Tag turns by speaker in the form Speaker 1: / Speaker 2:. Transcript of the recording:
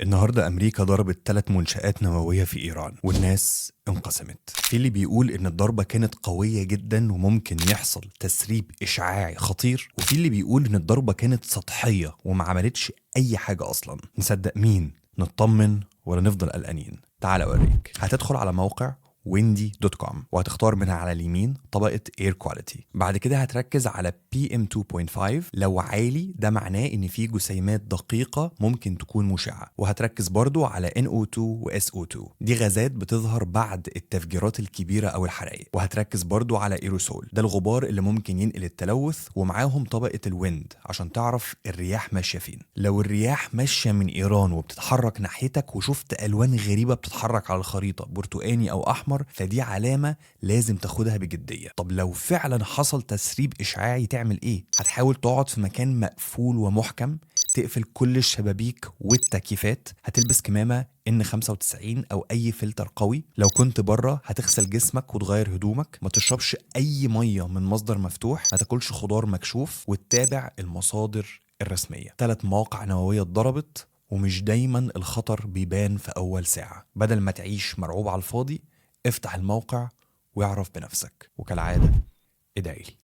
Speaker 1: النهارده امريكا ضربت 3 منشآت نووية في ايران، والناس انقسمت. في اللي بيقول ان الضربة كانت قوية جدا وممكن يحصل تسريب اشعاعي خطير، وفي اللي بيقول ان الضربة كانت سطحية وما عملتش اي حاجة اصلا. نصدق مين؟ نطمن ولا نفضل قلقانين؟ تعال اوريك. هتدخل على موقع windy.com وهتختار منها على اليمين طبقة air quality. بعد كده هتركز على PM 2.5، لو عالي ده معناه ان في جسيمات دقيقة ممكن تكون مشعة. وهتركز برضو على NO2 و SO2، دي غازات بتظهر بعد التفجيرات الكبيرة او الحرائق. وهتركز برضو على ايروسول، ده الغبار اللي ممكن ينقل التلوث، ومعاهم طبقة ال wind عشان تعرف الرياح ماشية فين. لو الرياح ماشية من ايران وبتتحرك ناحيتك وشفت الوان غريبة بتتحرك على الخريطة، برتقاني او احمر، فدي علامة لازم تاخدها بجدية. طب لو فعلا حصل تسريب إشعاعي تعمل إيه؟ هتحاول تقعد في مكان مقفول ومحكم، تقفل كل الشبابيك والتكييفات، هتلبس كمامة N95 أو أي فلتر قوي. لو كنت بره هتغسل جسمك وتغير هدومك، ما تشربش أي مية من مصدر مفتوح، ما تاكلش خضار مكشوف، وتتابع المصادر الرسمية. 3 مواقع نووية اتضربت، ومش دايما الخطر بيبان في أول ساعة. بدل ما تعيش مرعوب على الفاضي، افتح الموقع واعرف بنفسك. وكالعادة ادعي لي.